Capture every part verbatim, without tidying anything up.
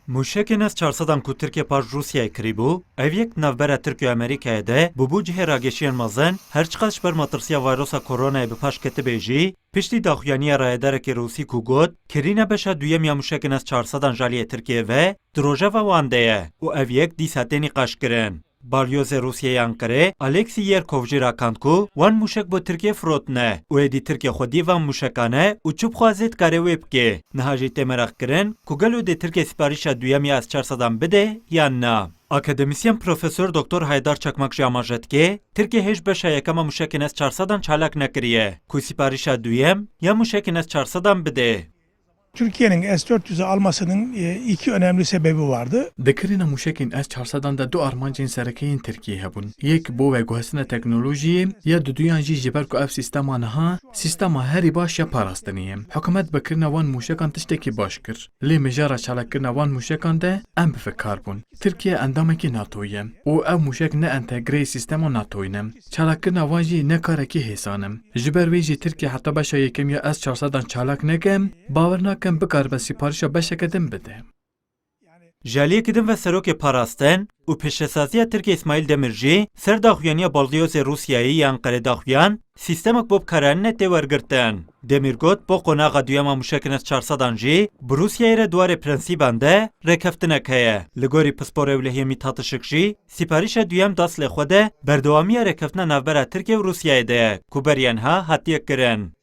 Mûşekên S çar sedan ku Tirkiye paş Rûsyayê kirîbû, ev yek di navbera Tirkiye û Amerîkayê de bûbû cihê rageşiyên mezin, her çiqas ji ber matirsiya vayrosa koronayê bi paş ketibê jî, piştî daxuyaniya rayedarekî Rûsî ku got, kirîna beşa duyem ya mûşekên S çar sedan ji aliyê Tirkiyê ve di rojeva wan de ye û ev yek dîsa tê nîqaşkirin. Balyozê Rûsyayê Anqerê, Alexî Yerkov jî rakand ku wan mûşek bo Tirkiyê firotine û êdî Tirkiye xwediyê van mûşekan e û çi bixwaze dikare wê bike. Niha jî tê meraqkirin ku gelo dê Tirkiye sîparîşa duyem ya S çar sedan bide yan na. Akademîsyen Profesor Doktor Haydar Çakmak jî amaje dike, Tirkiye hêj beşa yekem a mûşekên S çar sedan çalak nekiriye, ku sîparîşa duyem ya mûşekên S çar sedan bide. Türkiye'nin S dört yüzü almasının e, iki önemli sebebi vardı. Di kirina mûşekên S çar sedan de du armancên sereke yên Tirkiyê hebûn. Yek bo veguhestina teknolojiyê, ya duduyan jî ji ber ku ev sîstema niha sîstema herî baş ya parastinê ye. Hikûmet bi kirina wan mûşekan tiştekî baş kir. Lê mijara çalakkirina wan mûşekan de em bi fikar bûn. Tirkiye endamekî NATO ye û ev mûşek ne entegreyê sîstema NATOyê ne. Çalakkirina wan jî ne karekî hêsan e. Ji ber wê jî Tirkiye heta beşa yekem ya S çar sedan çalak neke, bawer nakim bikaribe sîparîşa beşeke din bide. Ji aliyekî din ve serokê parastin û pêşesaziya Tirkiye Îsmaîl Demîr jî ser daxuyaniya balyozê Rûsyayê yên Enqerê daxuyan, sîstemek bo bikaranîne tê wergirtin. Demîr got, bo qonaxa duyema mûşekên S çar sedan jî bi Rûsyayê re di warê prensîban de rêkeftinek heye. Li gorî pisporê ewlehiyê Mîthat Işik jî, sîparîşa duyem di eslê xwe de berdewamiya rêkeftina navbera Tirkiye û Rûsyayê de ye ku beriya niha hatiye kirin.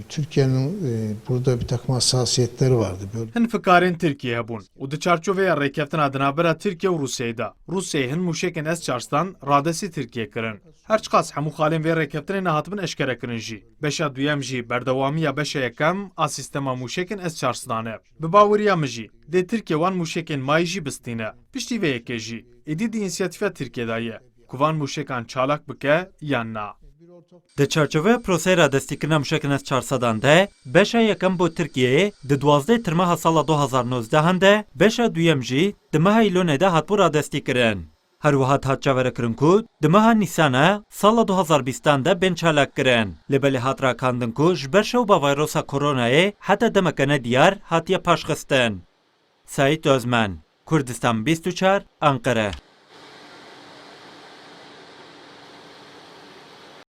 Türkiye'nin e, burada bir takım hassasiyetleri vardı. Böyle Hin fikarên Tirkiyê hebûn û di çarçoveya rêkeftina di navbera Tirkiye û Rûsyayê de, Rûsyayê hin mûşekên S çar sedan radestî Tirkiyê kirin. Her çiqas hemû xalên vê rêkeftinê nehatibin eşkerekirin jî, beşa duyem jî berdewamiya beşa yekem a sîstema mûşekên S çar sedan e. Bi baweriya min jî, dê Tirkiye wan mûşekên mayî jî bistîne. Piştî vê yekê jî, êdî di însiyatîfa Tirkiyê de ye ku van mûşekan çalak bike yan na. Di çarçoveya proseyê radestîkirina mûşekên S çar sedan de, beşa yekem bo Tirkiyeyê di duwazdeh tirmeha sala du hazar nozdehan de, beşa duyem jî di meha Îlonê de hatibû radestîkirin. Her wiha dihat çaverekirin ku di meha Nîsana sala du hazar bîstan de bên çalakkirin. Lê belê hat rakandin ku ji ber şewba vayrosa koronayê heta demeke nediyar hatiye paşxistin. Seîd Ozmen, Kurdistan bîst û çar, Anqere.